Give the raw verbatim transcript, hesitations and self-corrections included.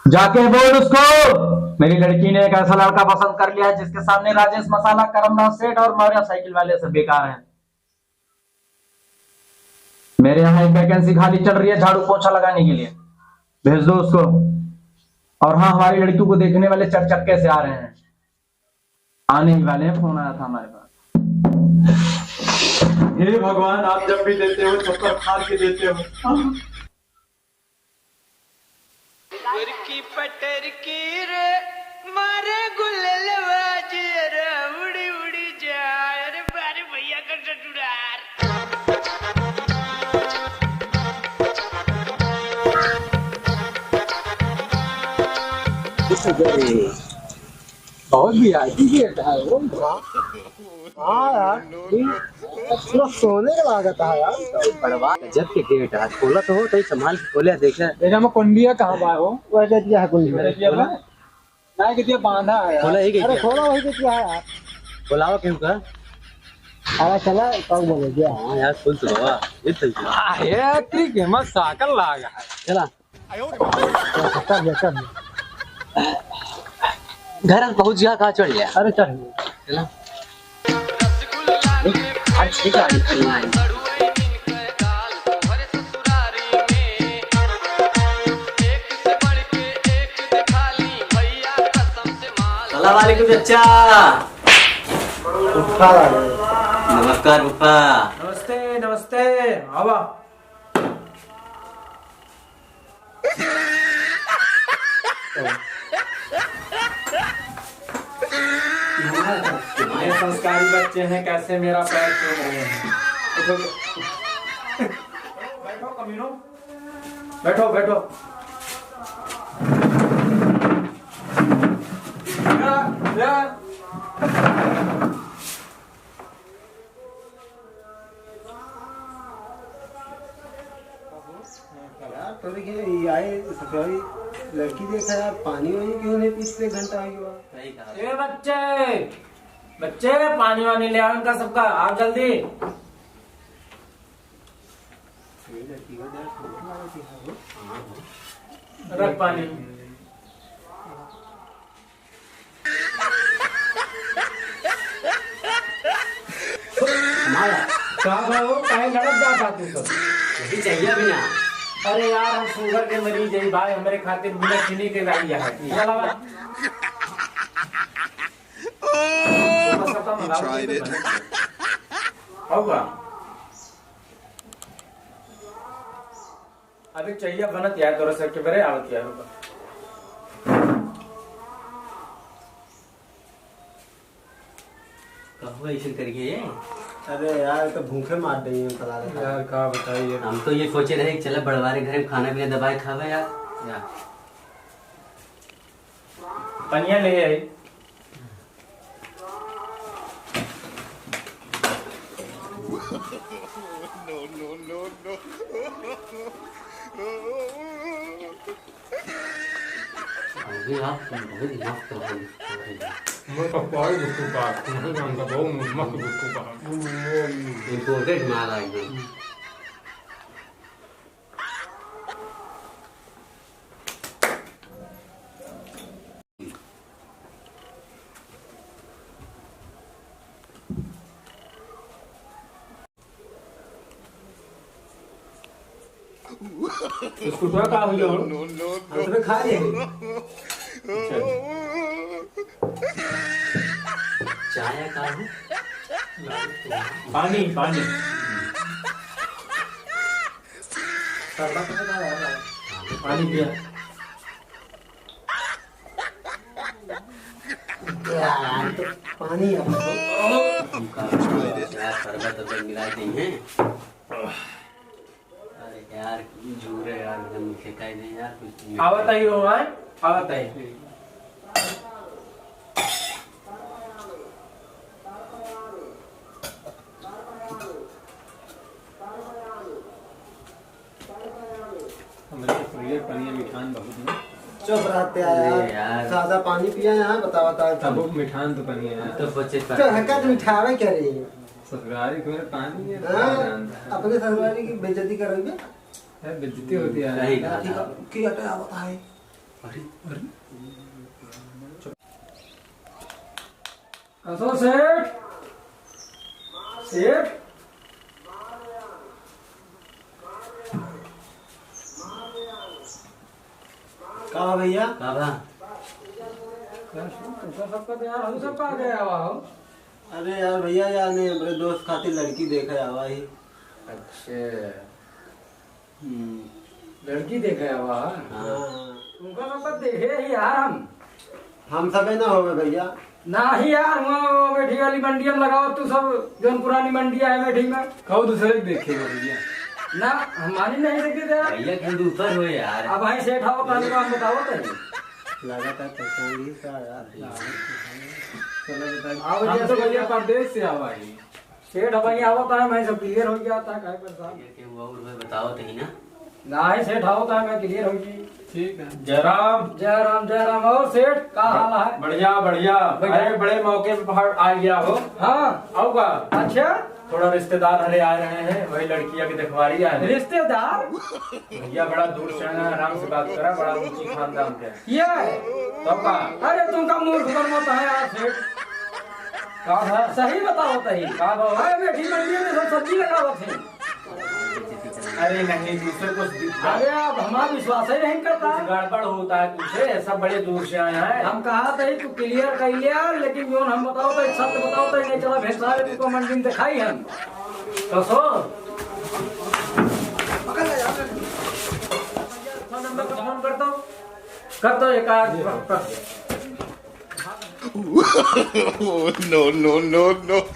जाके बोल उसको, मेरी लड़की ने एक ऐसा लड़का पसंद कर लिया है जिसके सामने राजेश मसाला, करमदास सेठ और मौर्य साइकिल वाले सब बेकार हैं। मेरे यहाँ एक वैकेंसी खाली चल रही है झाड़ू पोछा लगाने के लिए, भेज दो उसको। और हाँ, हमारी लड़की को देखने वाले चरचक्के से आ रहे हैं, आने ही वाले हैं, फोन आया था हमारे पास। हे भगवान, आप जब भी देते हो, चक्कर फाड़ के देते हो। गुरकी पटरकी रे, मारे गुललवा जियरा, उड़ी उड़ी जाए रे, बारे भैया का ससुरार। बहुत वीआईपी गेट है वो। हाँ यार, पूरा सोने का लागत है यार। बड़वा गजब के गेट है, खोला तो हो, तई संभाल के खोले, देखे। देखा मैं कुंडिया कहाँ बा हो? वह दे दिया है कुंडिया। अरे क्या बा? ना, कि दिया बांधा है यार। खोला ही के अरे क्या? खोला वही के क्या है यार? खोलावा क्यों का? अरे चला, कब बोले दिया? हाँ यार, खोल तो बाबा, ये तो क्या? आ, ये तेरी कीमत साकल लागा है। चला। कर दिया, कर दिया। घर में पहुंच गया, कहाँ चढ़ गया? अरे चढ़ गया। चला। आज ठीक है, आज ठीक है। सलाम वालेकुम चचा। फूफा आ गए। नमस्कार फूफा। नमस्ते, नमस्ते। आवा। कितने संस्कारी बच्चे हैं, कैसे मेरा पैर छू रहे हैं। उठो। बैठो कमीनो, बैठो, बैठो। या, या। यार, तोरे के ये आए ससुराली लड़की देखा यार, पानी वानी क्यों नहीं पीछले घंटा हो गया? सही कहा। ए बच्चे, बच्चे, पानी वानी ले आओ इनका सबका, आओ जल्दी। ये लड़की को यार, सुंदर लगा के है वो। रख पानी। हमारा। का बा हो, काहे लड़त जात बा तू सब? नहीं चाहिए अभी ना। अरे यार, हम शुगर के मरीज हैं भाई, हमरे खातिर बिना चीनी के गाड़ी है। चला बा। तो बस अब हम tried it। होगा। अभी चाहिए बनत यार, तोरा सबके बरे आवत यार, रुको। कहू ऐसे करिए ये? अरे यार, ये तो भूखे मार देंगे, हमको लागत है। यार, का बताइए। हम तो ये सोचे रहे कि चले बड़वारे घर में खाना पीना दबाए खावे यार। यार। पनिया ले आई। No, no, no, no। अभी आप बहुत मस्त हो। मैं तो कोई गुपचुप बा, मैं जानता बहुत मस्त गुपचुप बा। Imported माल आ एकदम। बिस्कुटवा का हो गया हो? No, no, no। हम तो खा लिए। अच्छा। चाय का हो? पानी, पानी। शरबत में का है? पानी पिया। यार, तो पानी है। हमका यार, शरबत उरबत मिला देंगे। अरे यार, जोर है यार, एकदम फेंकाई दे यार, कुछ नहीं। आवत आई हो, आए? आवत आई। हमरे ससुरिया के पनिया मिठान बहुत है। चुप रहते हैं यार। अरे यार। सादा पानी पिया है, बतावा, बतावा। तब वो मिठान तो पनिया है। हम तो सोचे चल, हका तो मिठावे क्या रही है? ससुरारी के मेरे पानी है, हाँ, क्या जानता है? अपने ससुरारी की बेइज्जती करोगे? है, बेइज्जती होती है। सही बात है। की हटा आवत है। अरे, अरे। कसो सेठ? सेठ? का भइया? का बा? तुमका सबका तो यार, हम सबका आ गया हुआ हो। अरे यार भइया, यार नहीं, हमरे दोस्त खातिर लड़की देखे आवा ही। अच्छा। हम्म। लड़की देखे आवा है? हाँ। तुमका मतलब देखे ही यार हम। हम सबे ना होवे भइया। नाही यार, हुआ वो अमेठी वाली मंडिया में लगावा तू सब, जौन पुरानी मंडिया है अमेठी में। कहू दूसरे के देखे हो भइया। ना, हम मानी नहीं सकते थे यार। भइया, कहू दूसर हो यार। अब भाई सेठ आओ, तहन का हम बताओ तही। लागत है पसंद ही का यार। चलो बताइए। आओ, हम जैसे तो भइया परदेश से आवा ही। सेठ, अब यहाँ आवत है, मैं सब clear हो गया था, काहे परेशान? ये के वो और मैं बताओ तो ही ना। नाही सेठ, आवत है, मैं clear हो गई। ठीक है। जय राम। जय राम, जय राम। और सेठ, का हाल है? बढ़िया, बढ़िया। बढ़िया। अरे, बड़े मौके पे बाहर आ गया हो। हाँ। आओ का? अच्छा। थोड़ा रिश्तेदार हरे आ रहे हैं, वही लड़किया के देखवारी आ रहे हैं। रिश्तेदार? भइया बड़ा दूर से आया, आराम से बात करा, बड़ा ऊंची खानदान के। ये है? तब का? अरे, तुमका मूर्ख बनवाता है यार सेठ। का बा? सही बताओ तही। का बा? अरे, अमेठी मंडी में सब सब्जी लगावत है। अरे नहीं, दूसरे कुछ दिक्कत। अरे, अब हमारा विश्वास ही नहीं करता। कुछ गड़बड़ होता है तुमसे, सब बड़े दूर से आए हैं। हम कहा तही तू clear कर लिया, लेकिन जौन हम बताओ तही, सत्य बताओ तही, नहीं चला भेंसा रे, तुमको मंडी में दिखाई हम। तो सो। फोन नंबर पर फोन कर दो। कर दो एक आध। No, no, no, no।